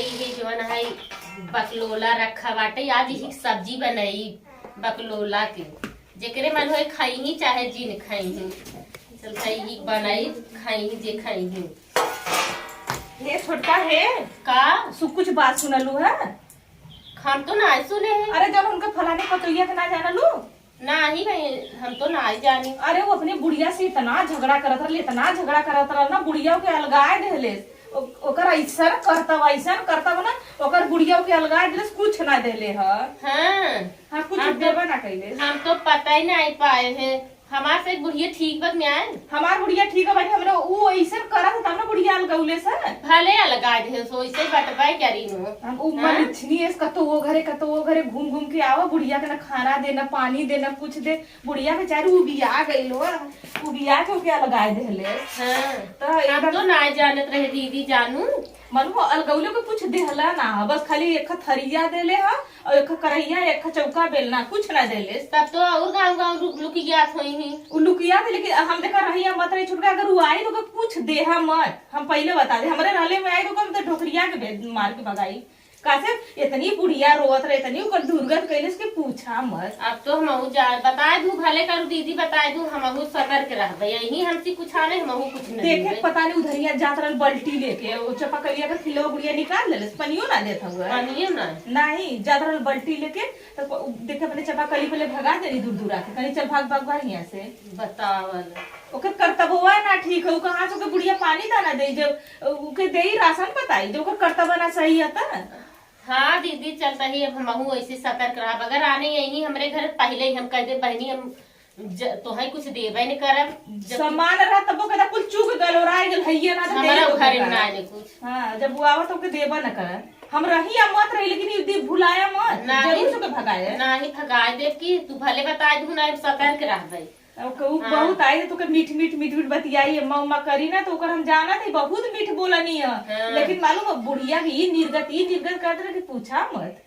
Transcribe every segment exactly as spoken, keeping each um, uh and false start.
ये जवन है बकलोला रखा बाटे, आज ही सब्जी बनाई बकलोला के। जेकरे मन होए खाई ही, चाहे जिन खाई ही। चल भाई, ही बनाई, खाई ही, जे खाई ही। हे छोटका हे, का? सु कुछ बात सुनलू है? हम तो ना सुने हैं। अरे, जब उनका फलाने पतोहिया के ना जानलू? नाही भाई, हम तो नाही जानी। अरे, वो अपने बुढ़िया से इतना झगड़ा करत रहल, इतना झगड़ा करत रहल ना, बुढ़िया के अलगाए देहलेस। ओ-, ओकर ऐसन करतब, ऐसन करतब ना, ओकर बुढ़िया के अलगाए देहलेस, कुछ ना देले ह। हाँ। हाँ, कुछ हम तो, देबे ना कैले। हम तो पता ही नहीं पाए हैं। हमार से बुढ़िया ठीक बा कि नहीं? हमार बुढ़िया ठीक है भाई, हमरा ऊ ऐसन करत है, तब ना बुढ़िया अलगौले से। भले अलगाए देहलेस, वैसे बटबे करी नु। हम ऊ हाँ? मलिछनी है, कतो वो घरे, कतो वो घरे घूम घूम के आवा, बुढ़िया के ना खाना दे, ना पानी दे, ना कुछ दे। बुढ़िया बेचारी उबिया गइल हो, उबिया के ओके अलगाए देहले। हाँ। तो हम एकदम तो ना जानत रहे दीदी जानू। मनु अलगौले को कुछ देहला ना, बस खाली एक थरिया देले ह और एक करैया, एक चौका बेलना, कुछ ना देले। तब तो और गाँव गाँव लुक-, लुकियात होई ही। उ लुकियात, लेकिन हम देखा रहिया मत रही छोटका, अगर उ आई तो ओके कुछ देहा मत, हम पहले बता दे, हमरे रहले में आई तो ओके हम तो ढोकरिया के बे-, मार के भगाई। कासे इतनी बुढ़िया रोवत रहे, इतनी ओकर दुर्गत कैलेस कि पूछा मत। अब तो हमहू जा, बताए दू, भले करू दीदी, बताए दू, हमहू सतर्क रहबे। यही हमसे कुछ आने, हमहू कुछ नहीं देखे, देबे। पता नहीं उधरिया जात रहल बल्टी लेके, वो चपाकलिया का खिलवा गुड़िया निकाल लेलेस, पनियो ना देत हुआ। पनियो ना? नहीं, जात रहल बल्टी लेके, तो प-, देखे अपने चपाकली पहले भगा देली दूर दूर आके, कहीं चल भाग भाग भाग यहाँ से। बतावल। ओकर करतबवा ना ठीक है, उ कहाँ से ओकर बुढ़िया पानी दाना देई, जब ओके देई राशन बताई, जब ओकर करतबवा ना सही है त। हाँ दीदी, चलता ही अब हमहू ऐसे सतर्क रहब। अगर आने यही हमरे घर पहले ही हम कह दे, "बहनी, हम ज-, तोहे कुछ देबे न करब।" जब सम्मान रहा तबो कहता, "कुल चूक गल और आए गल, हइये ना तो हमारा देबो घरे करब।" ना आने कुछ। हाँ, जब वो आवत ओके देबे न करब। हम रही या मत रही, लेकिन ये दे भुलाया मत, ना जरूर ही, से ओके भगाए। ना ही भगाए देब कि तू भले बताए दू ना, सतर्क रहबे। अब कहू हाँ। बहुत आई है, तोके मीठ, मीठ, मीठ, मीठ बतियाई, अम्मा, उम्मा करी ना, तो ओकर हम जानत है, बहुत मीठ बोलनी है। हाँ। लेकिन मालूम है, बुढ़िया के ई निर्गत, ई निर्गत करत रहे कि पूछा मत।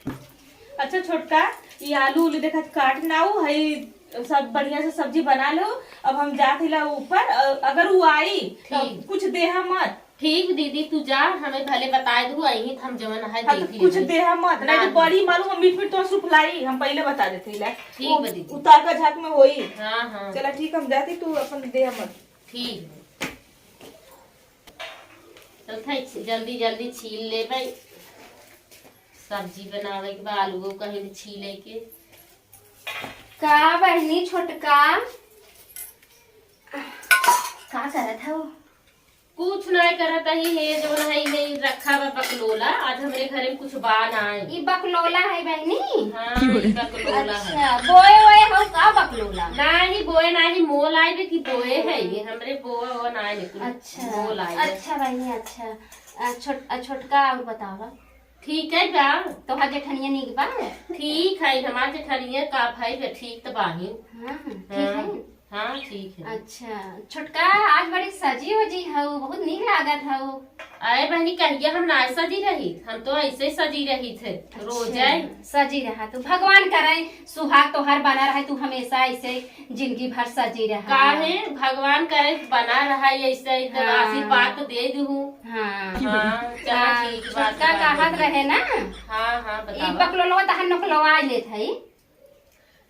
अच्छा छोटका, ई आलू उलू देखा काट नाऊ है, सब बढ़िया से सब्जी बना लो। अब हम जात हिला ऊपर, अ-, अगर उ आई, तो ठीक। कुछ देहा मत। ठीक दीदी, तू जा, हमें भले बताए दू, अही त हम जवन है हाँ, तो देख कुछ लेबे। देहा मत, नहीं तो ना। बड़ी मालूम है, मीठ मीठ तो सुफलाई, हम पहले बता देते ला। ठीक वो बा दीदी। उतार का झाक में होई। हाँ, हाँ। चला ठीक, हम जाते, तू अपन देहा मत। ठीक बा। चल थाई, जल्दी जल्दी छील लेबे, सब्जी बनावे के बा, आलूओ कहीं छीले के। का बहनी छोटका, का करत हऊ? कुछ नहीं करत ही, हे जवन है, ये रखा बा बकलोला। आज हमरे घरे में कुछ बा ना है। ई बकलोला है बहनी? हाँ, ई बकलोला है। अच्छा, बोए ओए हो का बकलोला? नाही बोए, नाही मोल आए बे कि बोए है, ये हमरे बोआ वो ना है, लेकिन अच्छा, मोल आए बे। अच्छा बहनी, अच्छा। आ, छोट-, आ, छोटका और बतावा। ठीक है बा। तोहार जेठनिया नीक बा? ठीक है, हमार जेठनिया का भाई बे, ठीक त बाहिन। हाँ, ठीक हाँ। है। हाँ, ठीक है। अच्छा, छोटका, आज बड़ी सजी वजी हऊ, बहुत नीक लागत हऊ। अरे बहनी, कहिया हम ना सजी रही, हम तो ऐसे ही सजी रही थे, रोज अच्छा, आए। सजी रहा तू, भगवान करे सुहाग तोहार बना रहे, तू हमेशा ऐसे जिंदगी भर सजी रहा। काहे? भगवान करे बना रहा ऐसे ही, तो हाँ। आशीर्वाद तो दे दू। हाँ। हाँ, चला हाँ, ठीक बात छोटका बा। कहत रहे ना, हाँ, हाँ, ई बतावा। बकलोलवा तहार नकलवा लेत हई।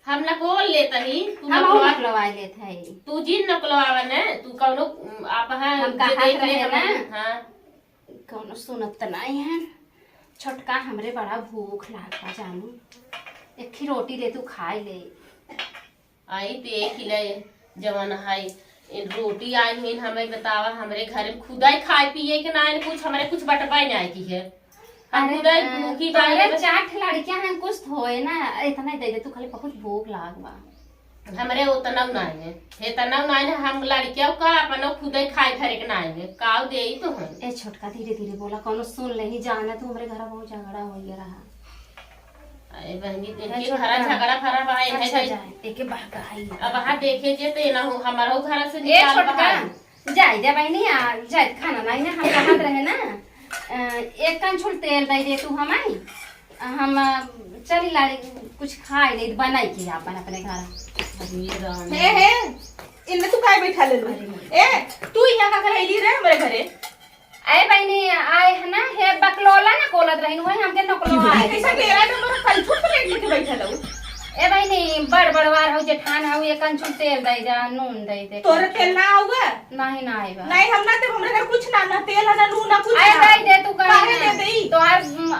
हम नकोल लेत ही, तू हमहू नकलवा-, नकलवा लेत हई। तू जिन नकलवावा न, तू कौनो, उम, आप हाँ, हम जे कहत देख ले रहे हम, ना। हाँ। कौनो सुनत त नहीं है। छोटका, हमरे बड़ा भूख लाग बा जानू। एक ही रोटी दे तू खाए ले। आई देख ले जवन है, इन रोटी आई हुई, हमें बतावा, हमरे घर में खुदा ही खाए पिए के ना है कुछ, हमरे कुछ बटवा ही नहीं की है। हम अरे, खुदा ही अ, भूखी तोहरे जाए। चार ठे लड़कियां हैं, कुछ तो होए ना, इतना ही दे दे तू, खाली बहुत भूख लाग बा। हमरे उतना ना है, इतना ना है, हम लड़कियों का अपनो खुदा ही खाए भरे के ना है, काव दे ही तो हम। ए छोटका, धीरे धीरे बोला, कौनो सुन ले ही जाना, तू हमरे घर बहुत झगड़ा हो गया रहा। अरे बहनी, ए, इनके छोटका। घर झगड़ा फरा बा, इन्हें अच्छा, दे-, जाए, एके बहकाई। अब वहाँ देखे जे तो ये ना हो, हमारा वो घर से ए, निकाल छोटका, बाहर। जाए दे बहनी, आ, जाए, खाना नहीं ना, हम कहत रहे ना, अ, एक कंछुल तेल दे दे तू हमारी, हम, अ, चली ला, कुछ खाए ले, बनाई के अपन अपने घर। अरे राम। हे, हे, इनमें तू काहे बैठा ले लू? अरे माँ। ए, तू यहाँ का कर अइली रे हमरे घरे? अरे बहनी, आए है ना, हे बकलोला ना कोलत बहिन, वही हमके नकलो आए। कैसे तेरा नंबर कल छुप लेके बैठल हूँ। ए बहिनी, बड़ बड़वार हौ, जेठान हौ, एक अंचुल तेल दे जा, नून दे दे। तोरे तेल ना आउगा? नहीं, ना आइबा। नहीं, हम ना देब, हमरे घर कुछ ना, ना तेल है, ना नून, ना कुछ अरे ना। दे दे तू, काहे काहे ना? दे देई? तोहार, उम,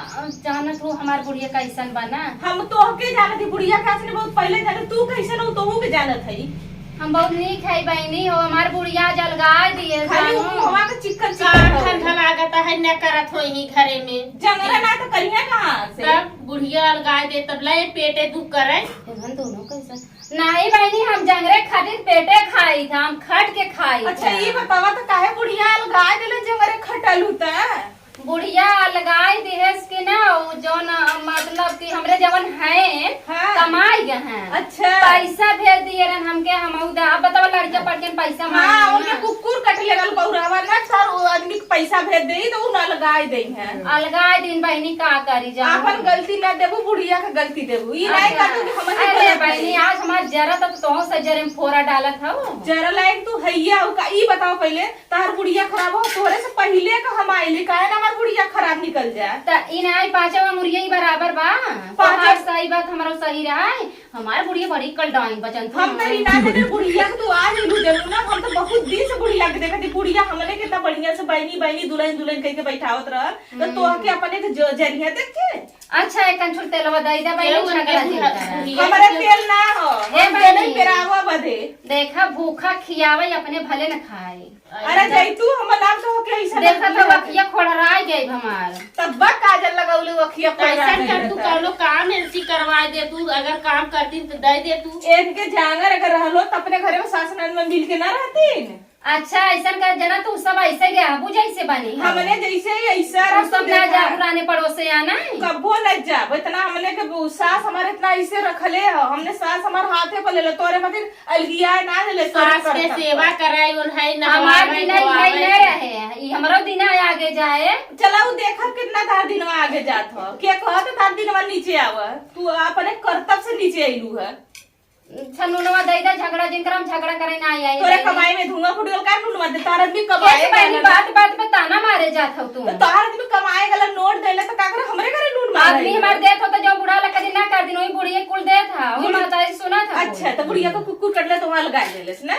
जानत हूँ हमार बुढ़िया कैसन बा ना। हम तोहके जानत ही, बुढ़िया के आज नहीं, बहुत पहले जानत, तू कैसन हो, तोहू के जानत है। हम बहुत नीक है बहिनी हो, हमार बुढ़िया जलगाए दिए खाली जानू। मुहवा के चिक्कन का चिक्कन हो। ठंडा लागत है, न करत हो यही घरे में। जंगरा ना तो करिया कहाँ से? तब बुढ़िया अलगाए दे, तब ले पेटे दुख करे। तुहन दोनों कैसन? नहीं बहिनी, हम जंगरे खातिर पेटे खाई था, हम खट के खाई अच्छा, था। ये बतावा तो काहे बुढ़िया अलगाए देले जंगरे खटल हुता? बुढ़िया अलगाई दिहेस कि ना, उ जौन, मतलब कि हमरे जवन हैं, हाँ। कमाई गए हैं। अच्छा। पैसा भेज दिए रहन हमके, हम उ दे, अब बताओ लड़के पढ़ के पैसा हाँ, मांगे उनके ना। कुकुर कट लेगल बौरावा ना, सर, वो आदमी के पैसा भेज देई तो उ ना अलगाई देई हैं। अलगाई दिन बहिनी का करी जा। आपन गलती ना देबू, बुढ़िया के गलती देबू। ई नहीं अच्छा। कर दू कि हमन के अरे गलत बहिनी, नहीं। आज हमार जरा तक तो से जरे में फोरा डालत हौ। जरा लायक तू हैया हो का, ई बताओ पहले, तहार बुढ़िया खराब हो, तोहरे से पहिले का हम आइली, काहे ना हमार बुढ़िया खराब निकल जाए? त ई ना आई, पाँचवा मुरिया ही बराबर बा। पाँचवा तोहार सही बात, हमरो सही रहा है। हमार बुढ़िया बड़ी कलडाइन बचन थी। हम तो ई ना देने बुढ़िया के तू आज इलू देलू ना, हम तो बहुत दिन से बुढ़िया के देखत ही। बुढ़िया हमने कितना बढ़िया से बहनी, बहनी, दुल्हन, दुल्हन कह के बैठावत रह, तो हम्म। तोह के अपने के जो जरिया देख के। अच्छा, एक कंचुल तेलवा दे दे, बहनी, केहू उनके झगड़ा बुढ़ा-, जिन करे। बुढ़िया हमारे के तेल ना हो, ए हम बहनी। तेल पेरावा बदे। देखा, भूखा खियावे, अपने भले न खाए। अरे जैतू, हमर नाम तो होके ऐसा देखा लगी तो है। अखिया खोड़राय गई हमार। तब बा काजल लगौले, अखिया खोड़राय कैसन गई कर तू रहता। कौनो काम ऐसी करवाए दे तू, अगर काम करती तो दे दे तू। इनके जांगर अगर रहलो तो अपने घरे में सास ननद में मिल के ना रहतीन। अच्छा, ऐसन कर जना तू सब ऐसे गया, बुझ ऐसे बनी है। हमने जैसे ही ऐसा तू रख सब ना देखा। जा पुराने पड़ोसे आना है। कब्बो न जाब, इतना हमने के सास हमारे इतना ऐसे रखले हो, हमने सास हमार हाथे पर ले लो, तोरे खातिर अलगिया ना ले, ले, सास के सेवा करे, उन्हें हमार नहवावे, दिन ही धोआवे। नहीं रहे, ई हमरो दिन आगे जाए। चला, उ देखब कितना तार दिनवा आगे जात हो। के कहत तार दिनवा नीचे आवा? तू अपने करतब से नीचे अइलू है। अच्छा, नुनवा दे दे, झगड़ा जिन करम, झगड़ा करे ना आई, आई, तोरे आई। कमाई में धुआं फूट गल, का नुनवा दे? तार आदमी कमाए कैसे बहनी गला। बात, बात पे ताना मारे जात हो तू। तो तार आदमी कमाए गला, नोट देले, तो का करे हमरे घरे नून मारे? आदमी हमार देत हो तो जो बूढ़ा लग कदी ना कर दिन, वही बुढ़िया कुल देत हा, वही बुढ़ी-, माता जी सुनत हा। अच्छा, तो बुढ़िया को कुकुर कटले तो वहाँ लगा देले ना?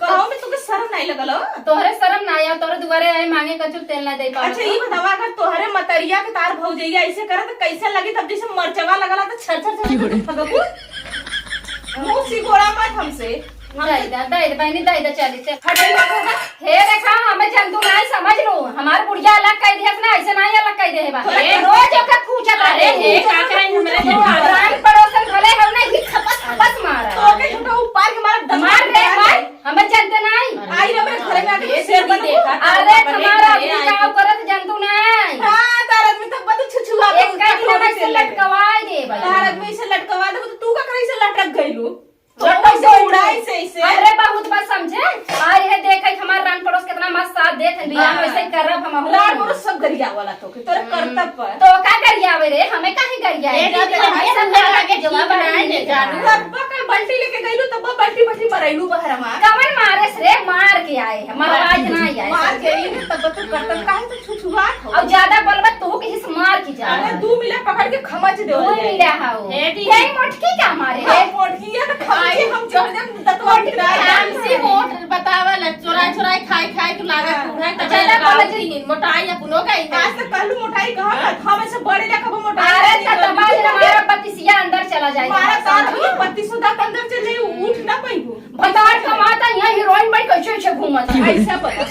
कहो में तुके शर्म नहीं लगल हो? तोहरे शर्म ना आया, तोहरे दुआरे आए मांगे कचू तेल ना दे पावत अच्छा, हो। ई बतावा, अगर तोहरे मतरिया के तार भौजैया ऐसे करे तो कैसे लगी? तब जैसे मरचवा लगला तो छर छर छर की बोले? फगबू? मुंह सिगोड़ा मत हमसे। हम दे दे, दे दे, बहनी, दे दे, चली, चल। हट, हट, हट, हट। हे देखा, हमें जंतु नहीं समझ लो। हमार बुढ़िया अलग कह दिया ना, ऐसे नहीं अलग कह दे बा। तोरे ए, रोज ओकर पूछत अरे, रहे। हे, का कहे, हमरे तो रान पड़ोसन भले हम नहीं, खपस, खपस मारा। तो के झूठा ऊपर के मारा, मार रे, मार। हमें जनते नहीं। आई रे, मेरे घर में आके ये शेर भी बन देखा, अरे, तुम्हारा आदमी का करत जंतु नहीं। हाँ, तार आदमी तब तो छुछुआ एक काट में से लटकवाई दे भाई। तार आदमी से लटकवा दे, तो तू का करे से लटक गइलू? तो लटक कैसे गइलू? उड़ाई से इसे? अरे, बहुत बात समझे। आ, ये देखे हमार रान पड़ोस कितना मस्त साथ देत है, बियाह हाँ। वैसे ही करब हम। रान पड़ोस सब गरिया वाला तो के, तोरे हम्म। करतब पर। तो का गरियावे रे, हमें काहे गरियावे? ए, दीदी, हम ये सब लगा के जवाब नहीं दे जानू। तब का बाल्टी लेके गइलू, तब बाल्टी बाल्टी मरैलू बहरमा। कवन मारे से रे, मार के आए हैं, मरवा के ना आए। मार के ही तब तो करतब काहे तो छुछुआत हो। और ज्यादा बोलबा तो के हिस मार की जा। अरे दू मिला पकड़ के खमच दे दू मिला हाओ। हे दीदी। हे मोटकी का मारे? हे मोटकी ये तो खमच हम जोर दे दतवा पिटाए। हमसे मोट बतावल, चोराई चोराई खाई खाई के लागत हाँ। बूढ़ा, तब चला, लगाओ बोला जी। दिन मोटाई अपनो गई है। आज तक कहलू मोटाई कहाँ हाँ। बात? हम ऐसे बड़े लेखा वो मोटाई अरे नहीं तो करती। तब आज हमारा बत्तीसिया अंदर चला जाए। हमारा साथ में बत्तीस सौ दांत अंदर चल जाए, उठ ना पाइबू। भतार कमाता यहाँ हीरोइन बन कैसे ऐसे घूमत है? ऐसा बता।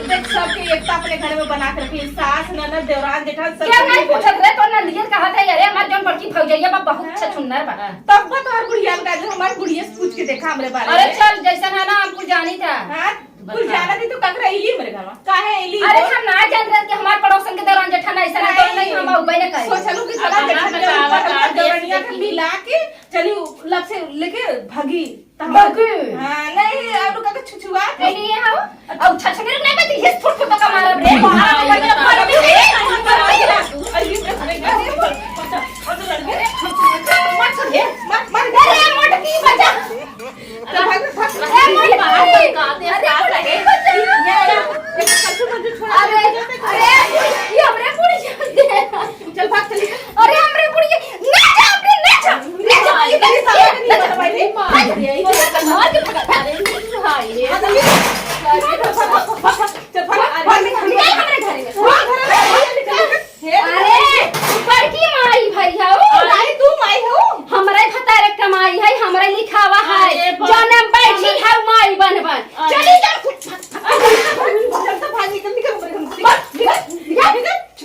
देख, सबके एकता अपने घर में बना के रखी। सास, ननद, देवरान, जेठान, सब क्या नहीं पूछत रे? तो नंदियन कहा था, "अरे, हमार जौन बड़की भौजैया बा, बहुत हाँ। छछुन्नर बा।" तब बा तोहर बुढ़िया लगा दे, हमार बुढ़िया से पूछ के देखा हमरे बारे अरे में। चल, जैसन है ना, हम कुछ जानी था। हाँ, कुछ बता। जाना थी तो ककरा अइली हमरे घर में? काहे अइली अरे, बोल? हम ना जान रहे कि हमार पड़ोसन के दौरान जेठान ऐसा ना, तो नहीं। नहीं, हम अउबे न करी। सोचलू कि अब चला हमार जेठान के बतावा ऊपर का हमार देश दौरनिया के देखी। मिला के चली उ लग से लेके भागी। त हम बकु। हाँ, नहीं, अब रुका के छुछुआ थे। नहीं, ये आओ। अब छछने नहीं बती, ये फुट फुट का मारब रे। अरे, अरे, अरे, अरे, अरे, मत छोड़िए, मत, मत, अरे, मोटकी बचा। अरे, भाग, भाग, भाग। अरे, मोटकी। अरे, मोटकी बचा। अरे, अरे, ये हमरे पूरी जान दे।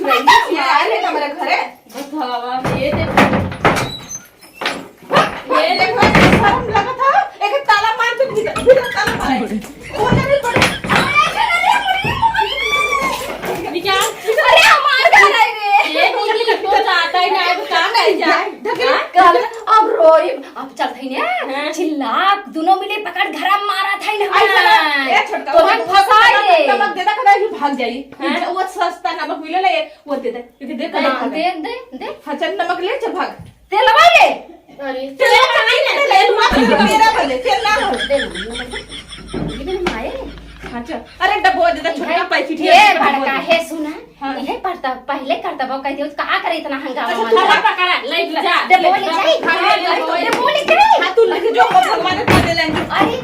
ये आए रे हमारे घरे। बतावा, ये देखो। ये देखो, शर्म लगत है। एक ताला मार के भीतर, भीतर ताला मार। वो जल्दी पकड़। निकाल। अरे, हमार घर है रे। ये मुर्गी तो जाता ही ना है, तो कहाँ नहीं जाए? ढकेल। हाँ? कल अब रोई, अब चल थई ने। हाँ। चिल्ला, दोनों मिले पकड़ घरा मारा थई ना। ऐसा ना, ए छोटका, तोरा वो, वो फंसा नमक, ले। नमक दे दा, कदा ही भाग जाई। हाँ? वो सस्ता नमक मिले ले, वो दे दे। दे, दे, हाँ, दे, दे, दे। हाँ, चल, नमक ले, चल, भाग। तेलवा ले। अरे, तेल नहीं, तेल नहीं, तेल मत ले, मेरा भले, तेल ना हो। दे ना, नमक दे। ये मेरे माए। हाँ, चल। अरे, डब्बो दे दे, छोटका पैकेट ये है, बड़का डब्बो दे। है, सुना। हाँ। ये पढ़ता, पहले करता, वो कह दियो, कहाँ करे इतना हंगामा अच्छा, मचा? पकड़ा, पकड़ा, ले जा, दे, ले, बोले, ले, जाई। हाँ, ले, ले, दे, बोले, जाई। हाँ, तू लेके जो, भगवान ने दे लेंगे। अरे,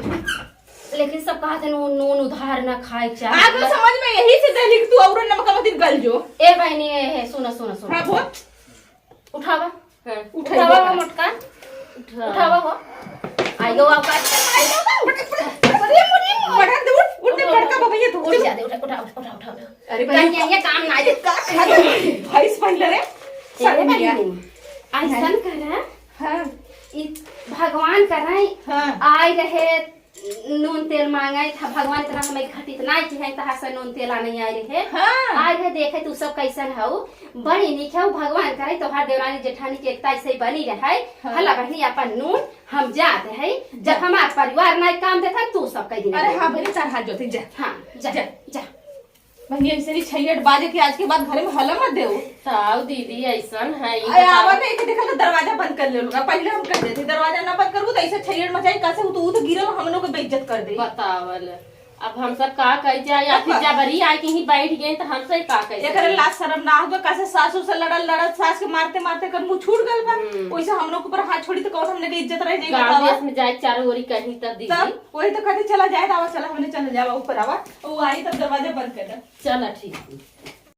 लेकिन सब कहा थे, नून, नून उधार ना खाए चाहे। आगे समझ में यही से देली कि तू औरो नमक मत गल जो। ए बहनी, ए, ए, सुनो, सुनो, सुनो। हाँ, बोल। उठावा। हाँ। उठावा, उठावा हो मोटका। उठावा। उठावा हो। आइयो, आओ का। अरे, मुनी, बढ़ा दे, उठ, उठ, उठ, बड़का बबैया, उठ, उठ। उठ जा दे, उठा, उठा, उठा, उठा। अरे, का भाई। ये, ये काम ना दे। का, का, भैंस बन ले रे। ए, शर्म नहीं आ। बहनी, ऐसन करा। हाँ। ई भगवान कराई, हाँ। आए रहे, नून तेल मांगे था, भगवान इतना हमें घटित ना कि है, तहार से नून तेल आने आए रहे। हाँ। आए रहे, देखे तू सब कैसन हऊ, बड़ी नीक हऊ, भगवान करे तोहार देवरानी जेठानी के एकता ऐसे ही बनी रहे। हाँ। हला बहनी अपन नून, हम जात है, जब जा। हमार परिवार ना काम देता, तू सब कह दिन अरे हाँ, बहनी, तार हाथ जोते, जा। हाँ, जा, जा। जा। बहनी, ऐसे नहीं छैयट बाजे कि आज के बाद घरे में हला मत देऊ। ताऊ दीदी, ऐसन है, ई अरे, बताओ। आवा ना, एक देखा तो दरवाजा बंद कर ले लोग। पहले हम कह देते, दरवाजा ना बंद करबू तो ऐसे छैयट मचाई, कैसे वो तो, वो तो गिरल, हम लोग के बेइज्जत कर दे। बतावल, अब हम सब का कह जाए, या फिर अब जबरी आए कि ही बैठ गए तो हम सब का कह एकरे सकते? लाज शर्म ना होगा, कैसे सासू से लड़ल लड़ल, सास के मारते मारते कर मुंह छूट गल बा। हम्म। वैसे हम लोग के ऊपर हाथ छोड़ी तो कौन हमने के इज्जत रह जाई, गाँव बतावा? देश में जाए चारों ओरी कहीं तब दीदी। तब वही तो कहते, चला जाए, आवा, चला, हमने चला जावा, ऊपर आवा, वो आई तब दरवाजा बंद कर दे। चला, ठीक है।